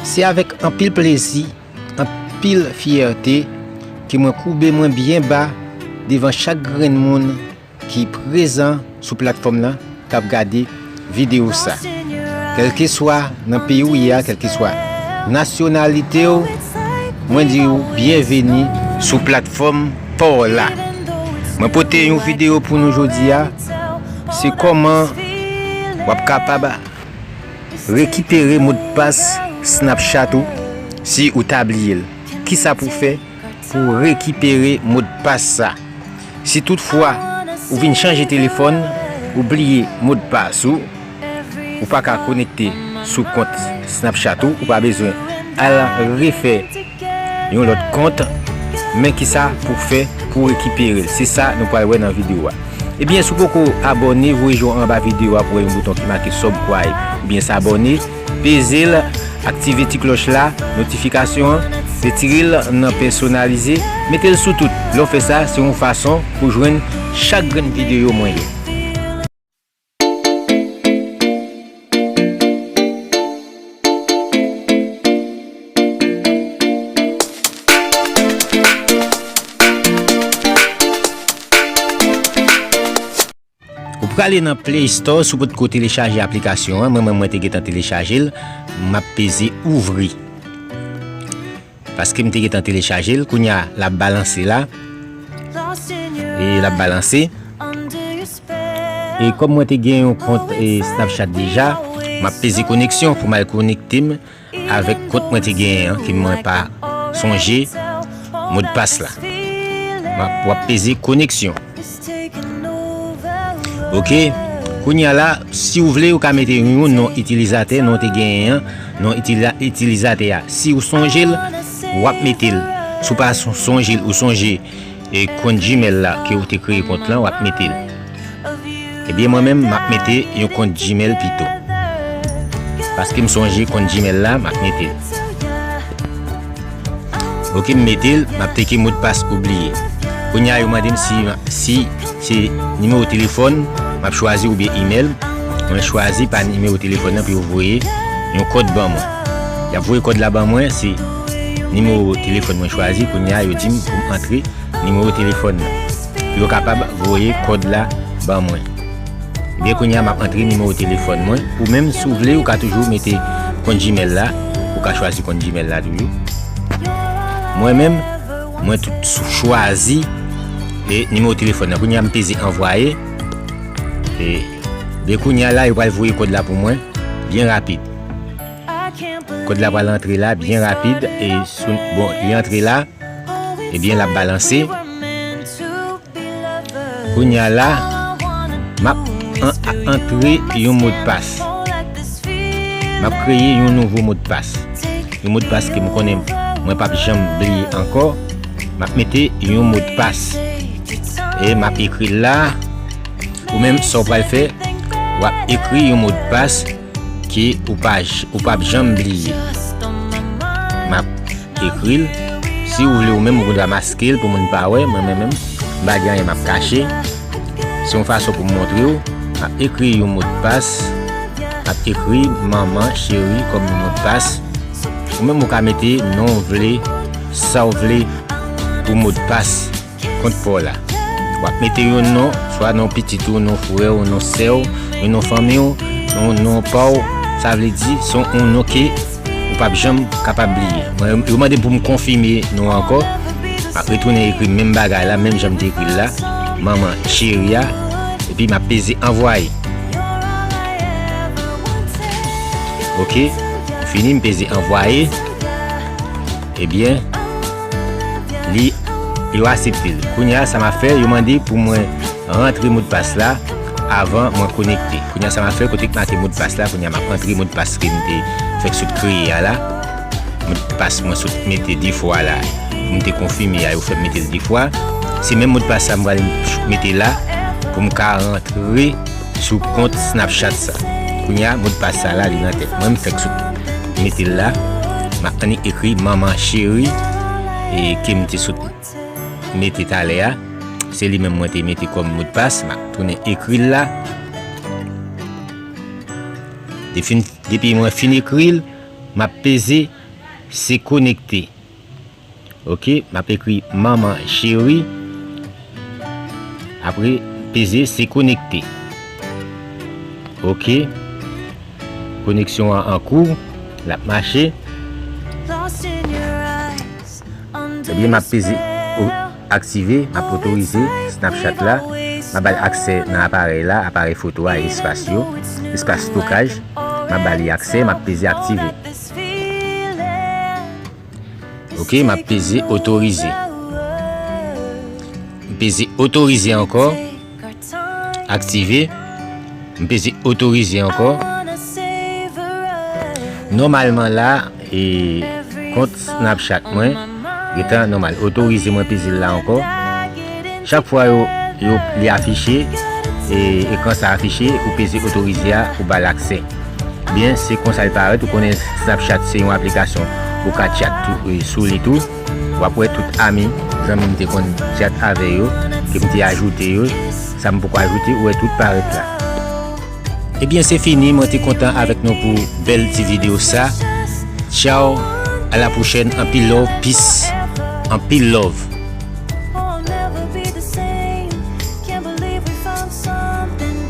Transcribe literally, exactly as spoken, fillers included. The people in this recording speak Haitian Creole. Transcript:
Se avèk anpil plezi, anpil fyète ke mwen koube mwen byen ba devan chak grenn moun ki prezan sou platfòm lan k ap gade videyo sa. Kèlkeswa nan peyi w ye a, kèlkeswa nasyonalite w, mwen di w byenveni sou platfòm pa w la. Mwen pote yon videyo pou nou jodi a, se kòman w ap kapab rekipere modpas Snapchat ou si ou ta bliye l. Kisa pou w fè pou w rekipere modpas sa? Si toutfwa ou vin chanje telefòn, ou bliye modpas ou, ou pa ka konekte sou kont Snapchat ou, ou pa bezwen al refè yon lòt kont. Men kisa pou w fè pou w rekipere l? Se sa nou pral wè nan videyo a. Ebyen, si w poko abòne, voye je w anba videyo a pou w wè yon bouton ki make subscribe oubyen s'abonner. Peze l, aktive ti klòch la, notifikasyon an, retire l nan pèsonalize, mete l sou tout. Lè w fè sa, se yon fason pou jwenn chak grenn videyo mwen yo. Ou prale nan Play Store, si w potko telechaje aplikasyon an, mwen menm mwen te gentan telechaje l, m ap peze ouvri. Paske m te gentan telechaje l, kounye a l ap balanse la. E l ap balanse. E kòm mwen te gen yon kont e Snapchat deja, m ap peze koneksyon pou m al konekte m avèk kont mwen te genyen an, ke mwen pa sonje modpas la. M ap, w ap peze koneksyon. Ok. Kounye a la, si w vle, ou ka mete yon non itilizatè, non te genyen an, non itila-, itilizatè a. Si w sonje l, w ap mete l. Si w pa son-, sonje l, ou sonje e kont Gmail la ke w te kreye kont lan, w ap mete l. Ebyen, mwen menm, m ap mete yon kont Gmail pito. Paske m sonje kont Gmail la, m ap mete l. Ok, m mete l, m ap teke modpas oubliye. Kounye a, yo mande m si, si se nimewo telefòn m ap chwazi oubyen imèl. Mwen chwazi pa nimewo telefòn nan pou yo voye yon kòd ban mwen. Y ap voye kòd la ban mwen, se nimewo telefòn mwen chwazi. Kounye a, yo di m pou m antre nimewo telefòn nan pou yo kapab voye kòd la ban mwen. Ebyen, kounye a, m ap antre nimewo telefòn mwen. Ou menm, si w vle, ou ka toujou mete kont Gmail la. Ou ka chwazi kont Gmail la toujou. Mwen menm, mwen tou chwazi e nimewo telefòn nan. Kounye a, m peze anvwaye. E, byen kounye a la, yo pral voye kòd la pou mwen byen rapid. Kòd la pral antre la byen rapid. E sou, bon, li antre la. Ebyen, l ap balanse. Kounye a la, m ap an-, a-, antre yon modpas. M ap kreye yon nouvo modpas. Yon modpas ke m konnen mwen p ap janm bliye ankò. M ap mete yon modpas. E m ap ekri l la. Ou menm, sa w pral fè, w ap ekri yon modpas ke ou pa j-, ou p ap janm bliye. M ap ekri l. Si ou vle ou menm, ou dwa maske l pou moun pa wè. Mwen menm, menm, m pa gen anyen m ap kache. Se yon fason pou m montre w. M ap ekri yon modpas. M ap ekri manman cheri kòm modpas. Ou menm, ou ka mete non w vle, sa w vle pou modpas kont pa w la. W ap mete yon non, swa non pitit ou, non frè w, non sè w, yon non fanmi w, yon non pa w. Sa vle di, se yon non ke ou p ap janm kapab bliye. Mwen, yo mande m pou m konfime non an ankò. M ap retounen ekri menm bagay la, menm jan m te ekri l la. Manman cheri a. Epi m ap peze anvwaye. Ok. Fini, m peze anvwaye. Ebyen, li, yo aksepte l. Kounye a, sa m ap fè, yo mande pou mwen rantre modpas la avan mwen konekte. Kounye a, sa m ap fè, kote k make modpas la, kounye a, m ap rantre modpas ke m te fèk sot kreye a la. Modpas mwen sot mete de fwa la. Pou m te konfime a, yo fè m mete l de fwa. Se menm modpas sa m pral mete la pou m ka rantre sou kont Snapchat sa. Kounye a, modpas sa la, li nan tèt mwen, m fèk sot mete l la. M ap annik ekri manman cheri, e ke m te sot mete talè a. Se li menm mwen te mete kòm modpas. M ap tounen ekri l la. Defin-, depi mwen fin ekri l, m ap peze se konekte. Ok, m ap ekri manman cheri. Apre, peze se konekte. Ok. Koneksyon an an kou, l ap mache. Ebyen, m ap peze o- aktive, m ap otorize Snapchat la. M ap ba l aksè nan aparèy la, aparèy foto a, espas yo, espas stokaj. M ap ba li aksè, m ap peze aktive. Ok, m ap peze otorize. M peze otorize ankò. Aktive. M peze otorize ankò. Nòmalman la, e, kont Snapchat mwen gentan nòmal. Otorize, mwen peze l la ankò. Chak fwa yo, yo, li afiche, e, ekran sa afiche, ou peze otorize a, ou ba l aksè. Byen, se konsa l parèt. Ou konnen Snapchat se yon aplikasyon ou ka tchat tou, e, sou li tou. W ap wè tout ami, zanmi m te konn tchat avè yo, ke m te ajoute yo, sa m poko ajoute, ou wè tout parèt la. Ebyen, se fini, mwen te kontan avèk nou pou bèl ti videyo sa. Tchaw, a la pwochèn, anpil love, peace, anpil love.